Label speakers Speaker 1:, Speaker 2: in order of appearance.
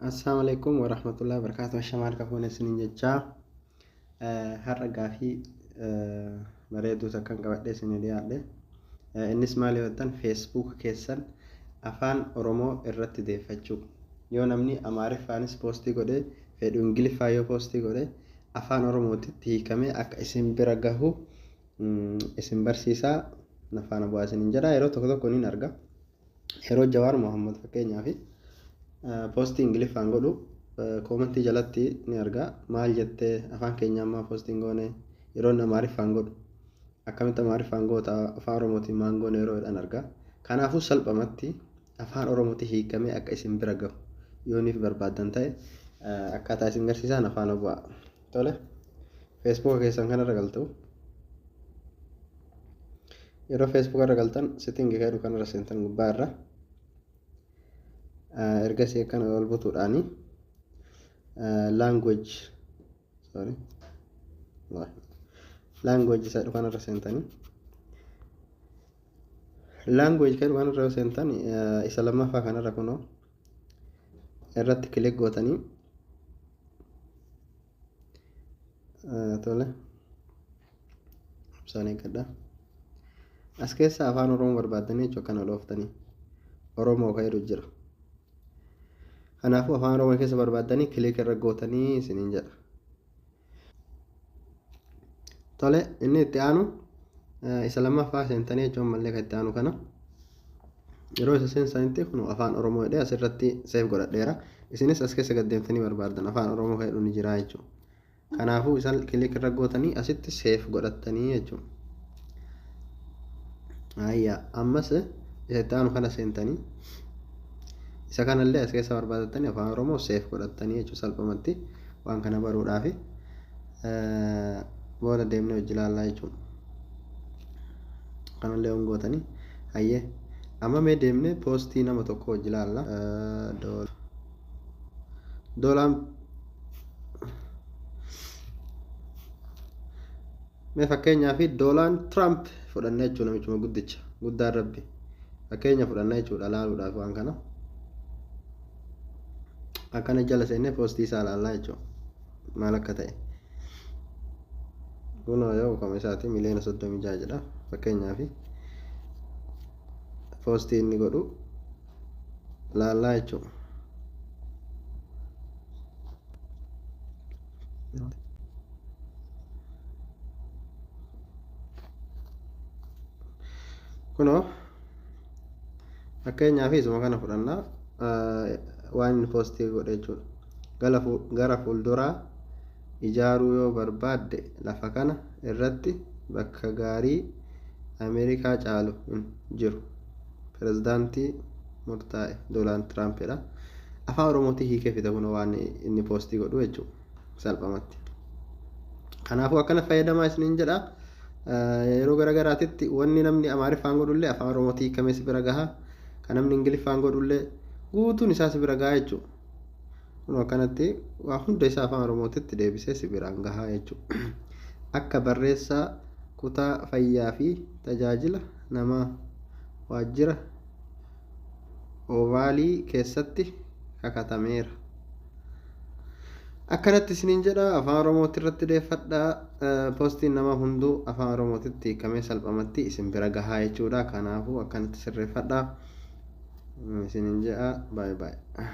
Speaker 1: Assalaamu alaikum warahmatullahi wabarakatuh. Ashamaa harka fuune isiniin jechaa har'a gaafii bareedduu takkan qabadhee isinii dhiyaadhe. Innis maal yoo jettan, Facebook keessan afaan Oromoo irratti deeffachuu. Yoo namni Amaariffaanis poostii godhee, fedhu Ingiliffaa yoo poostii godhe, afaan Oromootitti hiikamee akka isin bira gahu isin barsiisaa, na faana bu'aa isiniin jedha. Yeroo tokko tokko niin arga. Yeroo Jawaar Mohammad fakkeenyaaf poostii Ingiliffaan godhu koomentii jalatti ni arga. Maal jettee afaan keenya ammaa poostiin goone? Yeroo inni Amaariffaan godhu akkamitti Amaariffaan goota, afaan Oromootiin maan goone yeroo jedhan arga. Kanaafuu salphamatti afaan Oromootiin hiikamee akka isin bira gahu yooniif barbaaddan ta'e akkaataa isin garsiisaan afaan bu'aa. Tole, Feesbuuka keessan kanarra galtu. Yeroo Feesbuuka irra galtan, setting jedhu kanarra seentan gubbaa irra. Ergasii akkana ol butuudhaani language, sorry, language isa jedhu kanarra seentanii, language jedhu kanarra yoo seentan, isa lammaffaa kanarra kunoo irratti click gootanii. Tole, ibsaan eeggadha. As keessa afaan Oromoo barbaaddanii jechuudha. Akkana looftanii Oromoo kan jedhu jira. Kanaafuu afaan Oromoo keessa barbaaddanii click irra gootanii isiniin jedha. Tole, inni itti aanu isa lammaffaa seentanii jechuun mallee kan itti aanu kana. Yeroo isa seensanitti kun afaan Oromoo jedhee asirratti save godhadheera. Isinis as keessa gaddeemtanii barbaaddan, afaan Oromoo kan jedhu ni jira jechuudha. Kanaafuu isaan click irra gootanii asitti save godhattanii jechuudha. Ayyaa, ammas isa itti aanu kana seentanii, isa kanallee as keessa barbaadattanii afaan Oromoo save godhattanii jechuudha. Salphumatti waan kana baruudhaafi booda deemnee hojii ilaallaa jechuudha. Kanallee on gootanii. Hayyee, amma mee deemnee poostii nama tokko hojii ilaalla. Doolaan mee fakkeenyaa fi Doolaan Tiraamp fudhannee jechuudha, namichuma guddicha guddaan rabbi fakkeenya fudhannee jechuudha laaluudhaaf. Waan kana akkana jala seennee poostii isaa ilaallaa jechuudha, maal akka ta'e. Kunoo yoo kama isaati miliyoona 36 jedha. Fakkeenyaa fi poostii inni godhu laallaa jechuudha. Kunoo fakkeenyaa fi isuma kana fudhannaa, waan inni poostii godhe jechuudha. Gara fuulduraa ijaaruu yoo barbaadde, lafa kana irratti bakka gaarii Ameerikaa caalu hin jiru. Pirezidaantii murtaa'e Doonaald Tiraampidha. Afaan Oromootiin hiikee fida kun waan inni poostii godhu jechuudha salphumatti. Kanaafuu akkana fayyadamaa isiniin jedha. Yeroo garaagaraatitti wanni namni Amaariffaan godhullee afaan Oromootiin hiikamee si bira gaha. Kan namni Ingiliffaan godhullee guutuun isaa si bira gaha jechuudha. Kun akkanatti waa hunda isaa afaan Oromootitti deebisee si biraan gahaa jechuudha. Akka barreessaa kutaa fayyaa fi tajaajila namaa waajjira Oovaalii keessatti kakatameera. Akkanatti isiniin jedha, afaan Oromootti irratti deeffadhaa. Poostiin nama hunduu afaan Oromootitti hiikamee salphumatti isin bira gahaa jechuudha. Kanaafuu akkanatti sirreeffadhaa isiniin jedha. Baay'ee baay'ee.